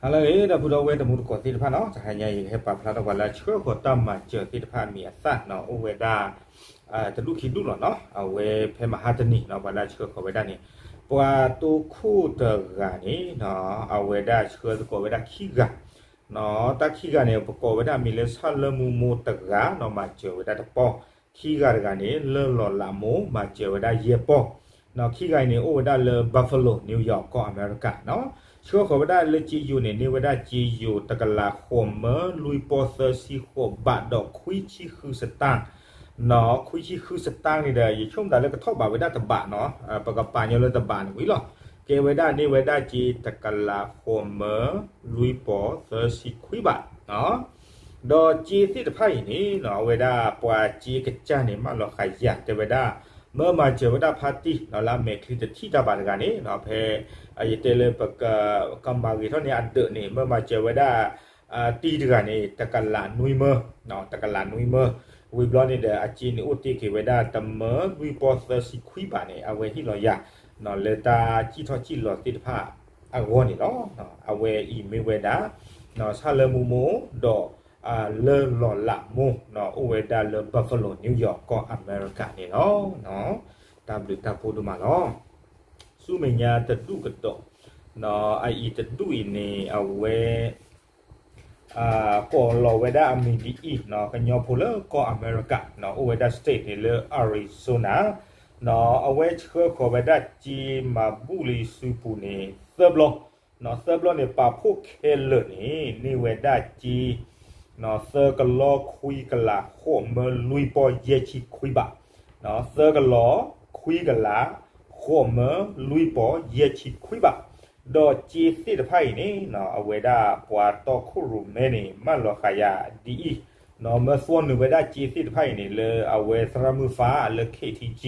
ဟါလၢအဂ့ၤ ဒီပုၢ်ဒီဝဲၢ်တံၤသကိးသ့ၣ်တဖၣ်နီၤ, တဟါညါအံၤ ယကဟဲပာ်ဖျါထီၣ်ပှၤလၢအဆှၢဃီၤတၢ်မၤစၢၤသ့ၣ်တဖၣ်အမံၤအသၣ်နီၤ, အိၣ်ဝဲဒၣ် တဒူၣ်ခံဒူၣ်လီၤနီၤ, အဝဲဖဲမဟါတနံၤနီၤ ပှၤလၢအဆှၢဃီၤဝဲဒၣ်န့ၣ် ပှၤတိခိၣ်တဂၤန့ၣ်နီၤ, အဝဲဒၣ်ဆှၢသကိးဝဲဒၣ်ခံဂၤနီၤ, တၢ်ခံဂၤန့ၣ် ပကိးဝဲဒၣ်အမံၤလၢဆၣ်လၢမူမိၢ်တဂၤနီၤ, မၤစၢၤဝဲဒၣ်တပီၢ်, ခံဂၤတဂၤန့ၣ် လၢလီၤလးမိၢ် မၤစၢၤဝဲဒၣ်ယဲၢ်ပီၢ် ခံဂၤအံၤန့ၣ် အိၣ်ဝဲဒၣ်လၢ Buffalo New York ကီၢ်အမဲရကၤနီၤ, ဆှၢဃီၤဝဲဒၣ်လၢစ့ယိၤန့ၣ် န့ၢ်ဝဲဒၣ်စ့ယိၤတကလးဃိးမၢ လွံၢ်ပီၢ်သၢဆံဃိးဘးဒီးခွံဆံဃုစတၢၢ်နီၤ, ခွံဆံဃုစတၢၢ်န့ၣ်ဒီး ယဆိကမိၣ်သးလၢကထီၣ်ဘးဝဲဒၣ်တဘးနီၤ, ပကပာ်ညီလၢတဘးန့ၣ်ဝံၤလီၤ, ကဲဝဲဒၣ်န့ၢ်ဝဲဒၣ်စ့တကလးဃိးမၢ လွံၢ်ပီၢ်သၢဆံခွံဘးနီၤ ဒီးစ့သ့ၣ်တဖၣ်အံၤန့ၣ်နီၤ, အဝဲဒၣ်ပှၤစ့ကစၢ်န့ၣ် မၢလီၤဃာ်ယၤတဲဝဲဒၣ် မၢမၤစၢၤဝဲဒၣ်ဖါတံၢ်နီၤ လၢအမဲာ်ချံတထံၣ်တၢ်ဘၣ်တဂၤန့ၣ်နီၤ, ဖဲ ယတဲလၢပက ကမၤဂ့ၤထီၣ်န့ၢ်အဒၢးန့ၣ် မၢမၤစၢၤဝဲဒၣ် တံၢ်တဂၤန့ၣ် တကလးနွံမၢ, တကလးနွံမၢ, ဝံၤဘျီန့ၣ်ဒီး အစ့န့ၣ်အိၣ်တ့ၢ်က့ၤဝဲဒၣ်တမၢ လွံၢ်ပီၢ်သၢဆံခွံဘးန့ၣ် အဝဲဟ့ၣ်လီၤယၤ လၢတၢ်စံၣ်ထီၣ်စံၣ်လီၤသ့ၣ်တဖၣ်အဂီၢ်န့ၣ်လီၤ. အဝဲအံၤမ့ၢ်ဝဲဒၣ် ဆၣ်လၢမူမိၢ် ဒီး လၢလီၤလးမိၢ်နီၤ, အိၣ်ဝဲဒၣ်လၢ Buffalo New York ကီၢ်အမဲရကၤန့ၣ်လီၤ. တၢ်ဘျုးတၢ်ဖှိၣ်ဒိၣ်မးလီၤ. ဆူမဲာ်ညါတဒူၣ်ကဒီး, အအံၤတဒူၣ်အံၤန့ၣ် အဝဲ ကိးလီၤဝဲဒၣ်အမံၤဒ်အံၤနီၤ, ကညီဖိလၢကီၢ်အမဲရကၤနီၤ, အိၣ်ဝဲဒၣ် state န့ၣ်လၢ Arizona နီၤ, အဝဲဆှၢဃီၤဝဲဒၣ်စ့မၤဘူၣ်လၢယစုပူၤန့ၣ် သၢဘျီနီၤ, သၢဘျီန့ၣ် ပာ်ဖှိၣ်ခဲလၢာ်န့ၣ် န့ၢ်ဝဲဒၣ်စ့ သၢကလီခွံကလးဃိးမၢ လွံၢ်ပီၢ်ယဲၢ်ဆံခွံဘး, သၢကလီခွံကလးဃိးမၢ လွံၢ်ပီၢ်ယဲၢ်ဆံခွံဘး, ဒီးစ့သ့ၣ်တဖၣ်အံၤန့ၣ် အဝဲဒၣ်ပှၤတီခိၣ်ရိၣ်မဲန့ၣ် မၢလီၤဃာ်ယၤဒ်အံၤ, မၢသွီနုာ်ဝဲဒၣ်စ့သ့ၣ်တဖၣ်အံၤန့ၣ် လၢအဝဲသရၣ်မုၣ်ဖးလၢ K T G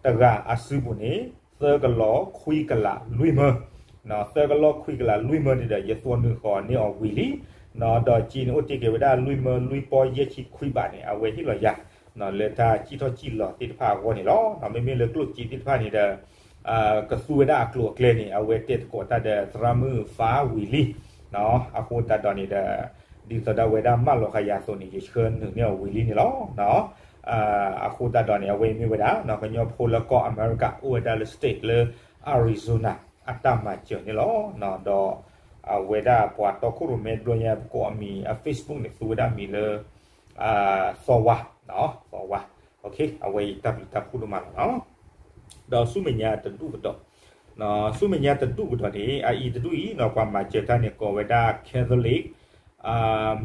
တဂၤအစုပူၤန့ၣ် သၢကလီခွံကလးလွံၢ်မၢ, သၢကလီခွံကလးလွံၢ်မၢန့ၣ်ဒီး ယသွီနုာ်ဃီၤန့ၢ်အီၤဝံၤလံ, ဒီးစ့န့ၣ်အိၣ်တ့ၢ်က့ၤဝဲဒၣ်လွံၢ်မၢ လွံၢ်ပီၢ်ယဲၢ်ဆံခွံဘးန့ၣ် အဝဲဟ့ၣ်လီၤယၤ လၢတၢ်စံၣ်ထီၣ်စံၣ်လီၤသ့ၣ်တဖၣ်အဂီၢ်န့ၣ်လီၤ. မ့မ့ၢ်လၢကျိၣ်စ့သ့ၣ်တဖၣ်န့ၣ်ဒီး ကသူဝဲဒၣ်အကျိၤအကျဲန့ၣ် အဝဲတဲသကိးတၢ်ဒီးသရၣ်မုၣ်ဖးဝံၤလံ, အဃိသတးဒီးန့ၣ်ဒီး ဒ်သိးဒီးအဝဲဒၣ်မၢလီၤဃာ်ယၤအသိးန့ၣ် ယဆှၢနုာ်န့ၢ်အီၤဝံၤလံန့ၣ်လီၤ. အဃိသတးဒီးန့ၣ် အဝဲအံၤမ့ၢ်ဝဲဒၣ် ကညီဖိလၢကီၢ်အမဲရကၤ အိၣ်ဝဲဒၣ်လၢ state လၢ Arizona အတၢ်မၤစၢၤန့ၣ်လီၤ. ဒီးအဝဲဒၣ်ပှၤတီခိၣ်ရိၣ်မဲတဘျီညါ ပကိးအမံၤ အ Facebook န့ၣ် သူဝဲဒၣ်မံၤလၢ သီဝါ, သီဝါ, အဝဲအံၤတၢ်ဘျုးတၢ်ဖှိၣ်ဒိၣ်မးလီၤနီၤ. ဒီးဆူမဲာ်ညါတဒူၣ်ကဒီး, ဆူမဲာ်ညါတဒူၣ်ကဒီးန့ၣ် အအံၤတဒူၣ်အံၤနီၤ ပှၤမၤစၢၤတၢ်န့ၣ် ကိးဝဲဒၣ် Catholic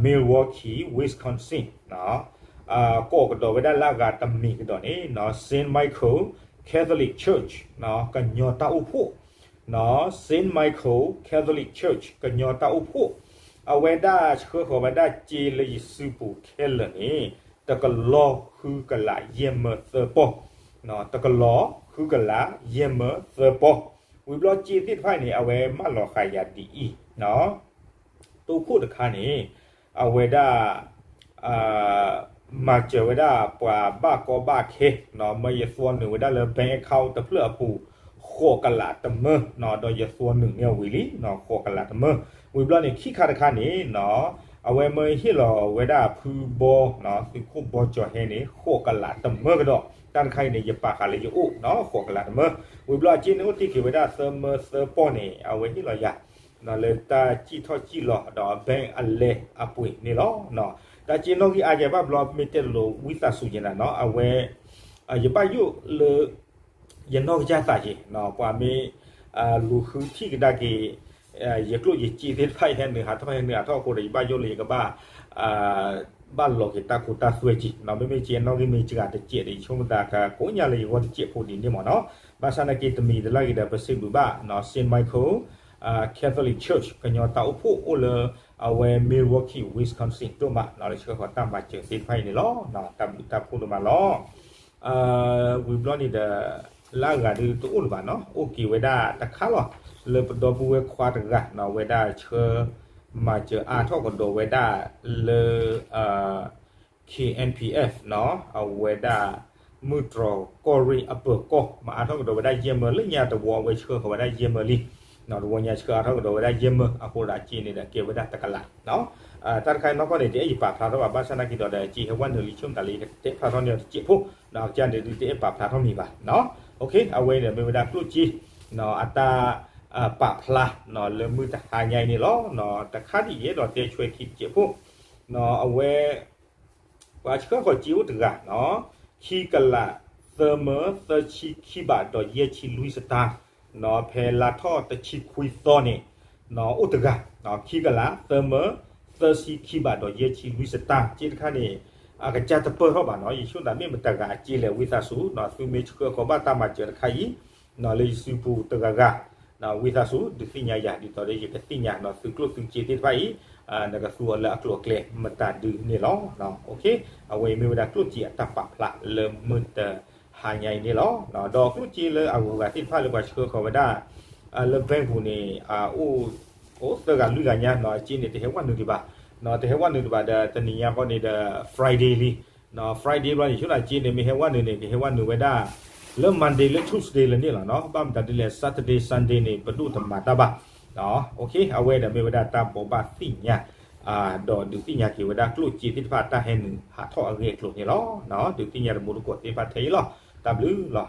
Milwaukee Wisconsin ကိးကဒီးဝဲဒၣ်လၢအဂၤတမံၤကဒီးန့ၣ် Saint Michael Catholic Church ကညီတၢ်အိၣ်ဖှိၣ် Saint Michael Catholic Church ကညီတၢ်အိၣ်ဖှိၣ် အဝဲဒၣ်ဆှၢဃီၤဝဲဒၣ်စ့လၢယစုပူၤခဲလၢာ်န့ၣ် တကလီဃုကလးယဲၢ်မၢသၢပီၢ်, တကလီဃုကလးယဲၢ်မၢသၢပီၢ်, ဝံၤဘျီစ့သ့ၣ်တဖၣ်အံၤန့ၣ် အဝဲမၢလီၤဃာ်ယၤဒ်အံၤ, တိခိၣ်တခါန့ၣ် အဝဲဒၣ် မၤစၢၤဝဲဒၣ်ပှၤဘၣ်ကီဘၣ်ခဲ, မၢယသွီနုာ်ဝဲဒၣ်လၢ bank account တဖျၢၣ်အပူၤ ဃိးကလးတမၢ, ဒီးယသွီနုာ်န့ၢ်အီၤဝံၤလံ ဃိးကလးတမၢ, ဝံၤဘျီန့ၣ် ခံခါတခါန့ၣ် အဝဲမၢဟ့ၣ်လီၤဝဲဒၣ်ဖုဘီ သုးခိၣ်ဘီကၠီၤဟဲန့ၣ် ဃိးကလးတမၢကဒီး, တၢ်တခါအံၤန့ၣ် ယပာ်ဃာ်လၢယအိၣ် ဃိးကလးတမၢ, ဝံၤဘျီအစ့န့ၣ်အိၣ်တ့ၢ်က့ၤဝဲဒၣ်သၢမၢသၢပီၢ်န့ၣ် အဝဲဟ့ၣ်လီၤယၤ လၢတၢ်စံၣ်ထီၣ်စံၣ်လီၤဒီး bank အလဲအပှ့ၤန့ၣ်လီၤ. တၢ်စ့နီၣ်ဂံၢ်အါယဲဘၣ်ဘျီ မ့ၢ်တဲလိာ်ဝံသးစူၤယဲနၤနီၤ အဝဲ ယဘၣ်ယိၣ်လၢ ယနီၢ်ကစၢ်သးက့ၤ ပှၤမ့ၢ် လူၤဃုထံၣ်ကဒါက့ၤ ယကျိၣ်ယစ့သ့ၣ်တဖၣ် ယဟဲနုာ်ဟးထီၣ်ဟဲနုာ်ဟးထီၣ်အဃိဒီး ယဘၣ်ယိၣ်လၢယကဘၣ် ဘၣ်လီၤက့ၤတၢ်ခိတၢ်သွဲက့ၤ မ့မ့ၢ်စ့အနီၣ်ဂံၢ်မ့ၢ်စှၤတစဲးဒီး ယဆိကမိၣ်သးကကိးညါလၢယဂီၢ်တစဲးဖိဒ်န့ၣ်မ့ၢ်နီၤ, ဘၣ်ဆၣ်နာ်က့တမံၤတလၢ်ဂ့ၤဒီး ပစံးဘျုးဘၣ် Saint Michael Catholic Church ကညီတၢ်အိၣ်ဖှိၣ်အိၣ်လၢ အဝဲ Milwaukee Wisconsin ဒိၣ်မး လၢဆှၢဃီၤတၢ်မၤစၢၤသ့ၣ်တဖၣ်အံၤန့ၣ်လီၤ. တၢ်ဘျုးတၢ်ဖှိၣ်ဒိၣ်မးလီၤ. ဝံၤဘျီန့ၣ်ဒီး လၢအဂၤဒုးတအိၣ်လၢၤဘၣ်နီၤ အိၣ်က့ၤဝဲဒၣ်တခါလီၤ လၢပဒီပုၢ်ဝဲၢ်ခွါတဂၤနီၤ အဝဲဒၣ်ဆှၢ မၤစၢၤအါထီၣ်ကဒီးဝဲဒၣ်လၢ K N P F နီၤ အဝဲဒၣ် မုၢ်တြီၤကီၢ်ရ့ၣ်အပၢၤကီၢ် မၤအါထီၣ်ကဒီးဝဲဒၣ်ယဲၢ်မၢလၢညါတဝီ အဝဲဆှၢဃီၤဝဲဒၣ်ယဲၢ်မၢလံ တဝီညါဆှၢအါထီၣ်ကဒီးဝဲဒၣ်ယဲၢ်မၢ အဃိဒီးအစ့န့ၣ်ဒီးကဲဝဲဒၣ်တကလး တၢ်တခါအံၤနီၢ်ကီၢ်န့ၣ် တအဲၣ်ယပာ်ဖျါထီၣ်ဘၣ် ဘၣ်ဆၣ်သနာ်က့ဒီး စ့ဟဲဝဲနုာ်လံ ဆိကမိၣ်သးလၢယကတဲဖျါထီၣ်န့ၢ်အီၤတစဲးဖိ ဒီးအကစၢ်န့ၣ်ဒုးတအဲၣ်ပာ်ဖျါထီၣ်မံၤဘၣ် အဝဲန့ၣ်မ့ၢ်ဝဲဒၣ်ကျိၣ်စ့ အတၢ်ပာ်ဖျါ လၢမုၢ်တဟါညါအံၤန့ၣ်လီၤ. တခါဒ်ယအဲၣ်ဒိးတဲဆွဲခံတစဲးဖိ အဝဲ ပှၤဆှၢဃီၤစ့အိၣ်တဂၤ ခံကလး သၢမၢ သၢဆံခံဘးဒီးယဲၢ်ဆံလွံၢ်စတၢ် ဖဲလါထီၣ်တဆံခွံသီန့ၣ် အိၣ်တဂၤ ခံကလး သၢမၢ သၢဆံခံဘးဒီးယဲၢ်ဆံလွံၢ်စတၢ် စ့တခါန့ၣ် အကစၢ်တပၢၢ်ထီၣ်ဘၣ်နီၤ ယဆိကမိၣ်သးမ့ၢ်မတၤတဂၤအစ့လဲၣ် ဝံသးစူၤ သုမ့ၢ်ဆှၢဃီၤဘၣ်တၢ်မၤစၢၤတခါအံၤ လၢယစုပူၤတဂၤဂၤ ဝံသးစူၤ ဒုးသ့ၣ်ညါယၤ ဒ်သိးဒီးယကသ့ၣ်ညါနီၤ သုကျိၣ်သုစ့သ့ၣ်တဖၣ်အံၤ နကသူအီၤလၢအကျိၤအကျဲမတၤဒုန့ၣ်လီၤ. အဝဲအံၤမ့ၢ်ဝဲဒၣ်ကျိၣ်စ့အတၢ်ပာ်ဖျါလၢမုၢ်တဟါညါအံၤန့ၣ်လီၤ. ဒီးကျိၣ်စ့လၢအဂုၤအဂၤသ့ၣ်တဖၣ်လၢပှၤဆှၢဃီၤဝဲဒၣ် လၢ bank ပူၤန့ၣ် အိၣ်သၢဂၤလွံၢ်ဂၤညါနီၤ အစ့န့ၣ် တဟဲဝဲနုာ်ဒံးဘၣ် တဟဲဝဲနုာ်ဒံးဘၣ်ဒီး တနံၤညါဃီန့ၣ်ဒီး Friday လံ Friday ဘျီန့ၣ် ဆိကမိၣ်သးစ့န့ၣ် မ့ၢ်ဟဲဝဲနုာ်န့ၣ် ကဟဲဝဲနုာ်ဝဲဒၣ် လၢ Monday လၢ Tuesday လၢန့ၣ်လီၤနီၤ ဘၣ်မတၤဒ်လဲၣ် Saturday Sunday န့ၣ် ပဒိၣ်တမၤတၢ်ဘၣ် အဝဲန့ၣ်မ့ၢ်ဝဲဒၣ်တၢ်ဘိးဘၣ်သ့ၣ်ညါ ဒီးဒုးသ့ၣ်ညါက့ၤဝဲဒၣ်ကျိၣ်စ့သ့ၣ်တဖၣ်တၢ်ဟဲနုာ်ဟးထီၣ်အဂ့ၢ်အကျိၤန့ၣ်လီၤ. ဒုးသ့ၣ်ညါတမူတကိးသ့ၣ်တဖၣ်ထဲအံၤလီၤ. တၢ်ဘျုးလီၤ.